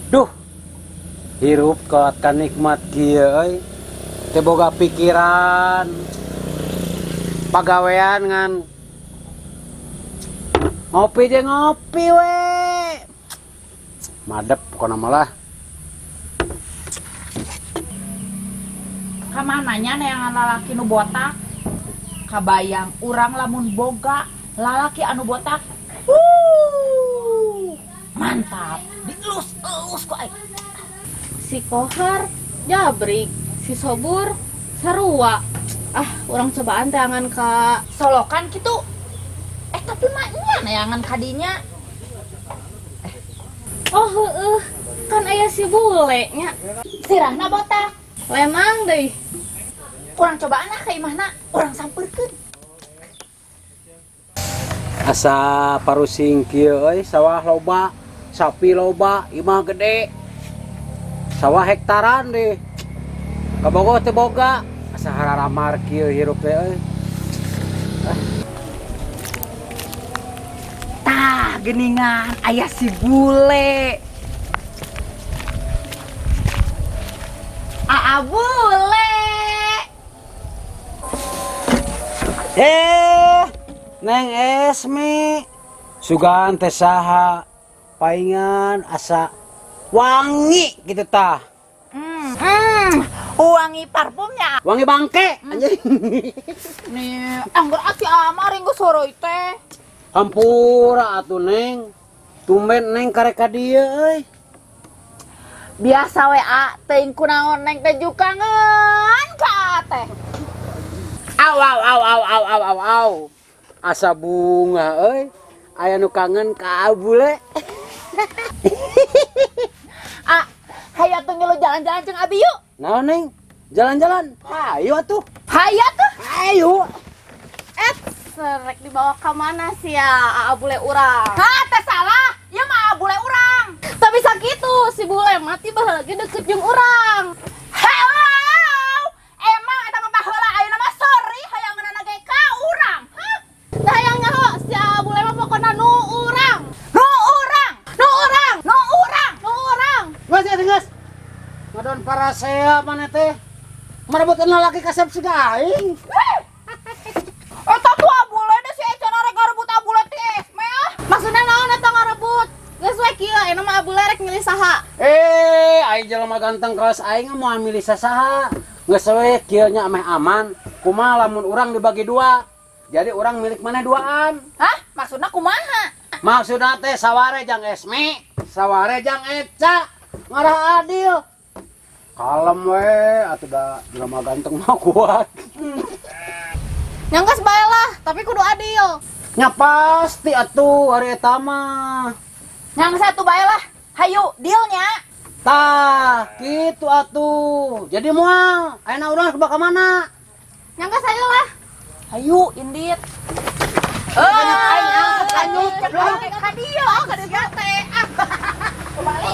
Duh. Hirup ka nikmat kieu euy. Teu boga pikiran. Pagawean ngan ngopi jeung ngopi we. Madep pokona malah. Kamananya neangan lalaki nu botak? Kabayang urang lamun boga lalaki anu botak. Mantap, dielus-elus ku aing. Si Kohar jabrik, si Sobur sarua. Ah, urang cobaan teangan ka Solokan kitu. Tapi mah nya neangan kadinya. Oh heueuh, kan aya si bule nya. Sirahna botak. Lemang deui. Urang cobaan ah ka imahna, urang sampeurkeun. Asa parusing kieu euy, sawah loba, sapi loba, imah gede. Sawah hektaran deh. Kabogoh teu boga, asa hararamar kieu hirup teh euy. Tah, geuningan aya si bule. Aa bule. Neng Esmi, sugan teh saha, paingan asa wangi gitu tah. Wangi parfumnya. Wangi bangke, anjing. Nih, anggur ati amar geus soroi teh. Hampura atuh Neng. Tumben Neng karek ka dieu euy. Biasa we a teuing kunaon Neng teh jukangeun ka teh. Au au au au au au au au. Asa bunga euy, aya nu kangen ka bule. Ah, hayu atuh ngilu jalan-jalan jeung abi yuk. Naon Neng? Jalan-jalan. Hayu atuh. Hayu atuh. Hayu. Serek dibawa ka mana sih ya aa bule urang? Hah, teh salah. Ieu mah aa bule urang. Tapi sakitu si bule mati baheula deket jeung urang. Hello. Emang eta mah baheula ayeuna mah sorry hayang ngeunana ge ka urang. Hah? Tah hayang nyaho si aa bule mah pokona nu urang. Nu urang. Nu urang. Nu urang. Nu urang. Geus geus. Ngadon parasea maneh teh. Marebutkeun lalaki kasep siga aing. Eta tuh abule deh si Eca rek ngarebut abule ti Esme ah. Maksudna naon eta ngarebut? Geus we kieu ayeuna mah abule rek milih saha? Aing jelema ganteng kawas aing moal milih saha. Geus we kieu nya ameh aman. Kumaha lamun urang dibagi dua? Jadi urang milik maneh duaan. Hah? Maksudna kumaha? Maksudna teh saware jang Esme, saware jang Eca. Ngarah adil. Kalem we atuh da jelema ganteng mah kuat. Nyangkas bae lah, tapi kudu adil. Nya pasti atuh hari eta mah. Nyangkas atuh bae lah. Hayu dealnya. Tah, kitu atuh. Jadi moal, ayeuna urang ka mana? Nyangkas hayu lah. Hayu indit. Aing angkat ka dieu, ka dieu teh. Ah. Balik.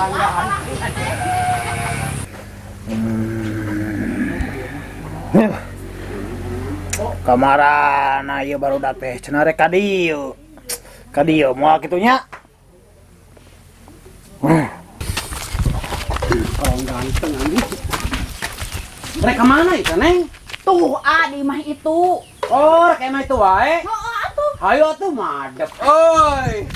Kamarana ieu barudak teh cenah rek ka dieu. Ka dieu moal kitu nya. Orang ganteng anjing. Rek ka mana itu, Neng? Tuh, ah di imah itu. Oh, rek imah itu wae. Heeh atuh. Hayu atuh madep euy.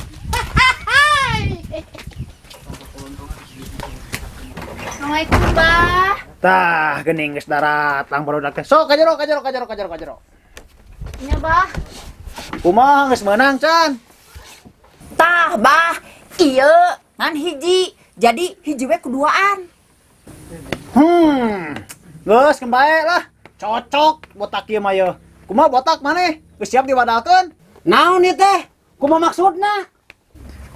Assalamualaikum, Bah. Tah, geuning geus daratang barudak teh. Sok ka jero, ka jero, ka jero, ka jero, ka jero. Nya, Bah. Kumaha geus meunang can? Tah, Bah. Ieu ngan hiji. Jadi hiji we kuduaan. Geus keun bae lah. Cocok botak ieu mah yeuh. Kumaha botak maneh? Geus siap diwadalkeun? Naon ieu teh? Kumaha maksudna?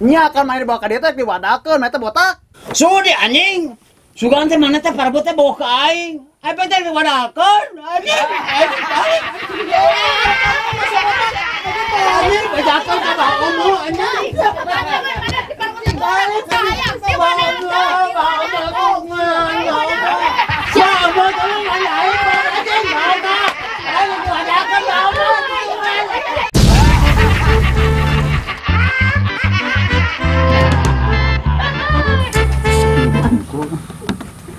Nya kan maneh dibawa ka dieu teh diwadalkeun, maneh teh botak. Sudi anjing. Sugan teh mana teh parebut teh bawa ke aing. Aing teh diwadalkeun. Anjing, aing balik. Anjing, bajakan ka bawa anjing. Balik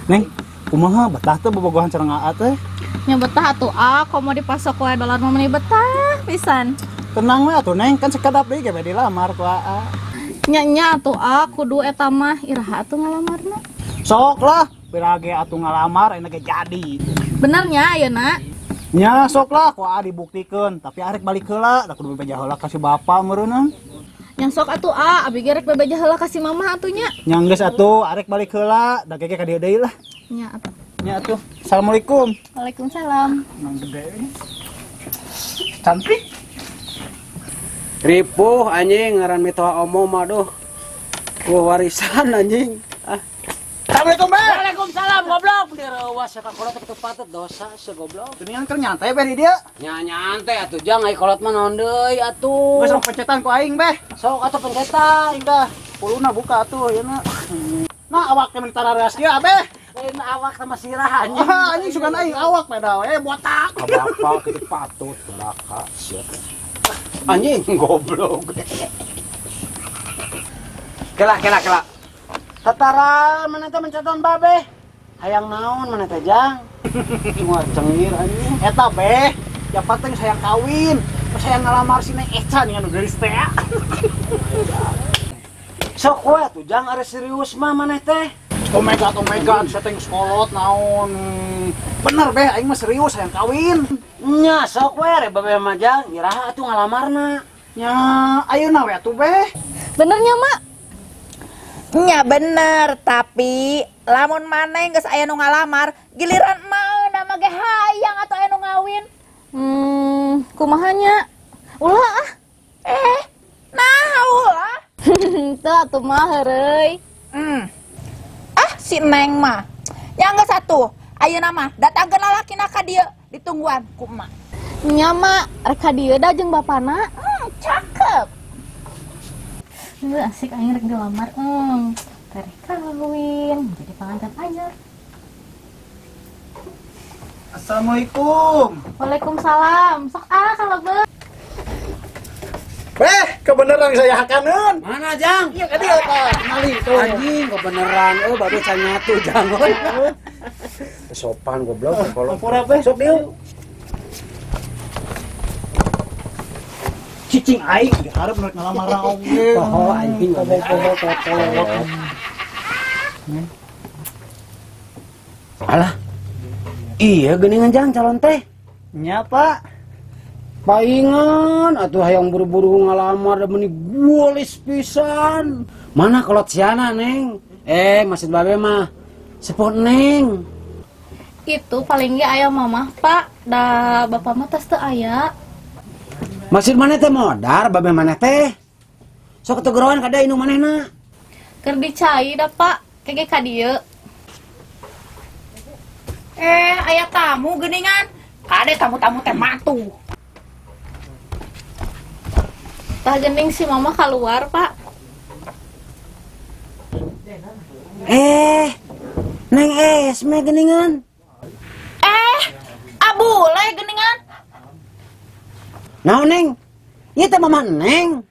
Neng, kumaha betah teh bobogohan sareng Aa teh? Nya betah atuh ah, komo dipasok wae dolar mah meuni betah pisan. Tenang we atuh Neng, kan sekedap deui ge dilamar ku Aa. Nya nya atuh ah, kudu eta mah iraha atuh ngalamarna. Sok lah, pira ge atuh ngalamar ayeuna ge jadi. Bener nya ayeuna? Nya sok lah, ku Aa dibuktikeun, tapi arek balik heula, da kudu bebeja heula ka si bapa meureunna. Nya sok atuh ah, abi ge rek bebeja heula ka si mamah atuh nya. Nya geus atuh, arek balik heula, da ge ka dieu deui lah. Nya atuh. Nya atuh. Assalamualaikum. Waalaikumsalam. Nang gede. Cantik. Ripuh anjing ngaran mitoha omo mah duh. Ku warisan anjing. Ah. Assalamualaikum, Be. Waalaikumsalam goblok. Direuwas ka kolot teu patut dosa se goblok. Geuningan keur nyantai Be di dieu. Nya nyantai atuh jang ai kolot mah naon deui atuh. Geus sok pencetan ku aing, Be. Sok atuh pencetan. Aing dah. Puluna buka atuh ieu na. Nah awak teh mentara reas ieu Abe. Lain awak sama sirah anjing. Ah, anjing sugan aing awak peda we botak. Ka bapak kitu patut belaka sia. Anjing goblok. Kela kela kela. Tatara mana teh mencetan babe. Hayang naon mana teh jang? Cuma cengir anjing. Eta Be, ya penting sayang kawin. Sayang ngalamar si Neng Eca nih anu geulis teh. Sok we atuh jang are serius mah maneh teh. Oh my god, saya teh sekolot naon. Bener Be, aing mah serius hayang kawin. Nya sok we re babe mah jang, iraha atuh ngalamarna. Nya ayeuna we atuh Be. Bener nya, Mak? Nya bener, tapi lamun maneh geus aya nu ngalamar, giliran emak mah ge hayang atuh aya nu ngawin. Kumaha nya? Ulah ah. Nah ulah. Teu atuh mah heureuy. Ah, si Neng mah. Nya geus atuh, ayeuna mah datangkeun lalakina ka dieu, ditungguan ku emak. Nya mak, rek ka dieu da jeung bapana. Cakep. Asik aing rek dilamar. Rek kawin, jadi panganten anyar. Assalamualaikum. Waalaikumsalam. Sok ah kalebet. Kebeneran saya hakaneun. Mana jang? Iya ka dieu tah, kenali tuh. Anjing kebeneran euy babe can nyatu jang. Sopan goblok kalau. Ampura Be. Sok dieu. Cicing aing diharap rek ngalamar oge. Poho anjing poho poho. Alah. Iya geuningan jang calon teh. Nya Pak. Paingan atuh hayang buru-buru ngalamar da meuni gulis pisan. Mana kolot siana Neng? Maksud babe mah sepuh Neng. Itu paling ge aya mamah Pak, da bapak mah tos teu aya. Maksud maneh teh modar babe maneh teh. Sok tegeroan kada indung manehna. Keur dicai da Pak, kege ka dieu. Aya tamu geuningan. Kade tamu-tamu teh matuh. Tah gening si mama keluar, Pak. Neng Esme geningan. Abule geningan. Naon Neng? Ieu teh mama Neng.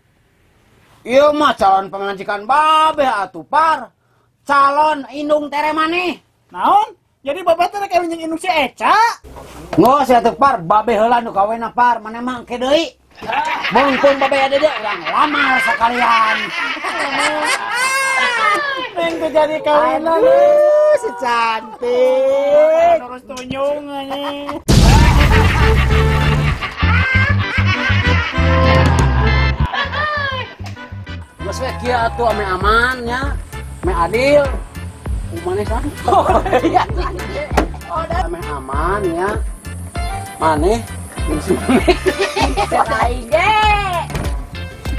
Ieu mah calon pamajikan babe atuh par. Calon indung tere maneh. Naon? Jadi bapak teh rek jeung indung si Eca? Ngos atuh par, babe heula nu kawena par, maneh mah engke deui. Mumpung babe ada dia urang lamar sekalian. Neng tuh jadi kawinan. Aduh, si cantik. Terus tunyung anjing. Geus we kieu atuh ame aman nya, ame adil. Kumaneh san? Oh iya. Ame aman nya. Maneh jeung maneh. Aing ge.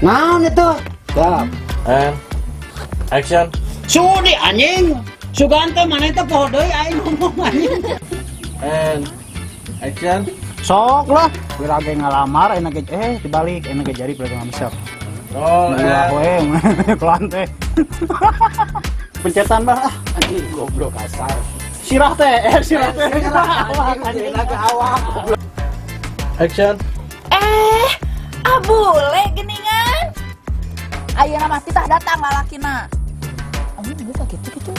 Naon itu? Siap. And action. Sudi anjing. Sugan teh maneh teh poho deui aing ngomong anjing. And action. Sok lah, pira ge ngalamar ayeuna ge dibalik ayeuna ge jadi pira ge ngalamar. Roll and kelan teh. Pencetan bah. Anjing goblok kasar. Sirah teh, sirah teh. Anjing ke awak. Action. Abule geningan. Ayeuna mah titah datang lalakina. Anjing geus gitu gitu.